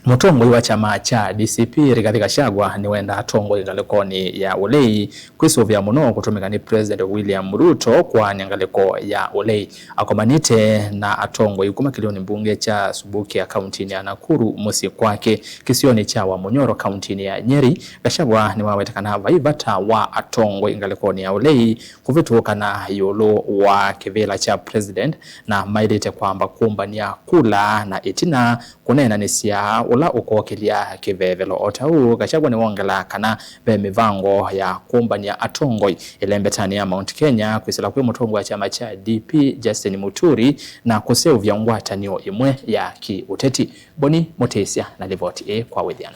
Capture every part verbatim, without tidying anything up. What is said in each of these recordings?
Mũtongoi wa kyama kya D C P, Rigathi Gachagua, nĩwenda atongoi ngalĩkonĩ ya ũlei kwĩsũvĩa mũno kũtũmĩka nĩ President William Ruto kũaany'a ngalĩko ya ũlei. Akomanĩte na atongoi kuma kĩlĩonĩ mbunge kya Subukia kauntinĩ ya Nakuru mũsyĩ kwake kĩsionĩ kya Wamunyoro kauntinĩ ya Nyeri, Gachagua nĩwaweta kana vai vata wa atongoi ngalĩkonĩ ya ũlei kũvĩtũkana ĩũlũ wa kĩvĩla kya President, na maĩlĩte kwamba kũmbany'a kula na ĩtina kũneenanĩsya ũla ũkokĩlya kĩvevelo. O ta ũu, Gachagua nĩwongelaa kana ve mĩvango ya kũmbany'a atongoi ĩlembetanĩ ya Mount Kenya kwĩsĩla kwĩ mũtongoi wa kyama kya D P Justin Muturi na kũseũvya ngwatanĩo ĩmwe ya kĩ-ũteti. Boni Mũtĩsya na livoti ĩĩ kwa wĩthĩano.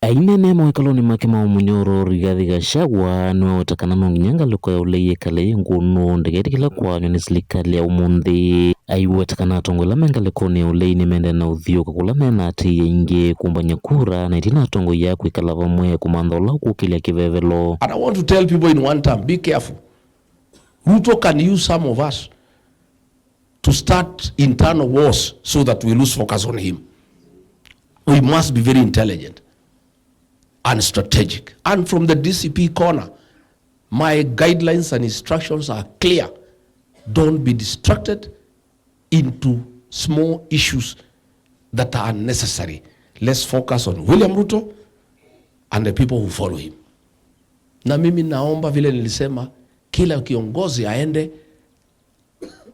Aineenea mawĩkalonĩ make ma Wamunyoro, Rigathi Gachagua nĩwaweta kana no nginya ngalĩko ya ũlei yĩkale yĩ ngũnũ, ndĩketĩkĩle kũaanywa nĩ silikalĩ ya ũmũnthĩ. Aiweta kana atongoi ala me ngalĩkonĩ ya ũlei nĩmendee na ũthiũũka kũla mena atĩĩi aingĩ kũmbany'a kura, na ĩtina atongoi aa kwĩkala vamwe kũmantha ũla ũkũkĩlya kĩvevelo. And I want to tell people in one term, be careful. Ruto can use some of us to start internal wars so that we lose focus on him. We must be very intelligent and strategic. And from the D C P corner, my guidelines and instructions are clear. Don't be distracted into small issues that are unnecessary. Let's focus on William Ruto and the people who follow him. Na mimi naomba, vile nilisema, kila kiongozi aende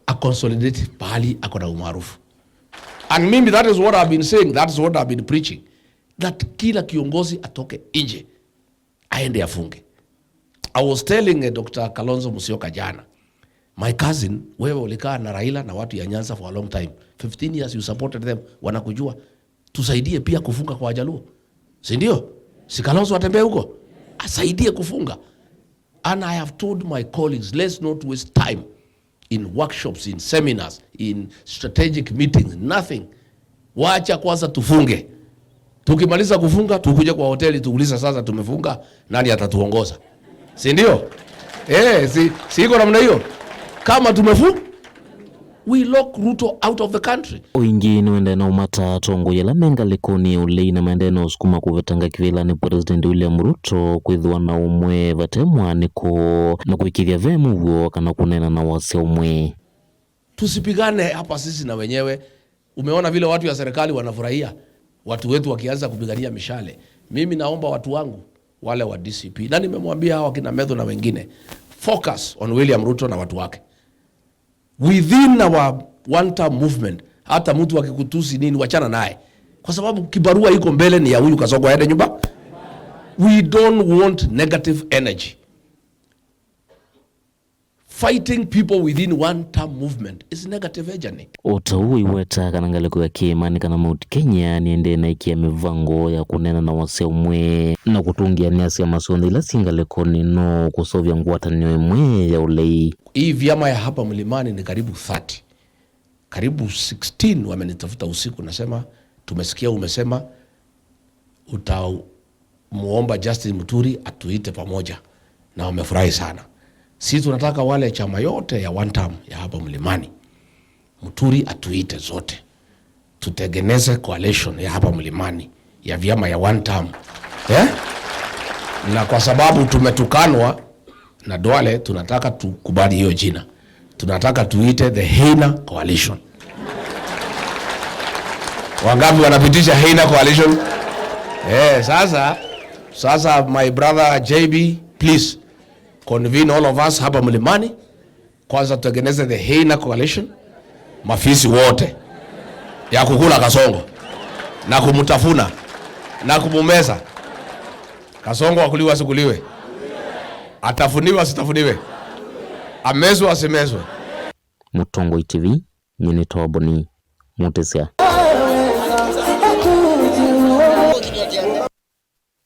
a consolidate pahali ako na umaarufu. And mimi, that is what I've been saying, that is what I've been preaching, that kila kiongozi atoke nje, aende afunge. I was telling, eh, Doctor Kalonzo Musyoka jana, my cousin, wewe ulikaa na Raila na watu ya Nyanza for a long time, fifteen years you supported them, wanakujua. Tusaidie pia kufunga kwa Wajaluo, si ndio? Si Kalonzo atembee huko asaidie kufunga. And I have told my colleagues, let's not waste time in workshops, in seminars, in strategic meetings, nothing. Wacha kwanza tufunge. Tukimaliza kufunga, tukuje kwa hoteli, tuulize, sasa tumefunga, nani atatuongoza? Si ndio? Eh, si, si iko namna hiyo? Kama tumefu-, we lock Ruto out of the country. O ĩngĩ nĩwendee na ũmata atongoi ala me ngalĩkonĩ ya ũlei na maendee na ũsukuma kũvetanga kĩvĩlanĩ President William Ruto kwĩthĩwa na ũmwe vate mwaanĩko na kũĩkĩĩthya ve mũuo kana kũneena na wasya ũmwe. Tusipigane hapa sisi na wenyewe. Umeona vile watu ya serikali wanafurahia watu wetu wakianza kupigania mishale. Mimi naomba watu wangu wale wa D C P, na nimemwambia hawa kina Methu na wengine, focus on William Ruto na watu wake. Within our one term movement, hata mtu akikutusi nini, wachana naye, kwa sababu kibarua iko mbele ni ya huyu Kasongo aende nyumba. We don't want negative energy. Fighting people within one term movement is negative energy. O ta ũu aiweta kana ngalĩko ya kĩĩmanĩ kana Mount Kenya nĩendee na ĩkĩa mĩvango ya kũneena na wasya ũmwe na kũtũngĩa nĩ asya masyonthe ila syĩ ngalĩkonĩ no kũseũvya ngwatanĩo ĩmwe ya ũlei. Hii vyama ya hapa Mlimani ni karibu thirty. Karibu sixteen wamenitafuta usiku, nasema, "Tumesikia umesema utamuomba Justin Muturi atuite pamoja," na wamefurahi sana. Sisi tunataka wale chama yote ya one term ya hapa Mlimani, Muturi atuite zote, tutengeneze coalition ya hapa Mlimani ya vyama ya one term. Eh? Na kwa sababu tumetukanwa na Duale, tunataka tukubali hiyo jina. Tunataka tuite the Heina Coalition. Wangapi wanapitisha Heina Coalition? Eh, sasa, sasa my brother J B, please convene all of us hapa Mlimani. Kwanza tutengeneze the Heina Coalition, mafisi wote ya kukula Kasongo na kumtafuna na kumumeza. Kasongo akuliwe asikuliwe, atafuniwe asitafuniwe, amezwe asimezwe. Mũtongoi T V, nyie nĩ Toboni Mũtĩsya.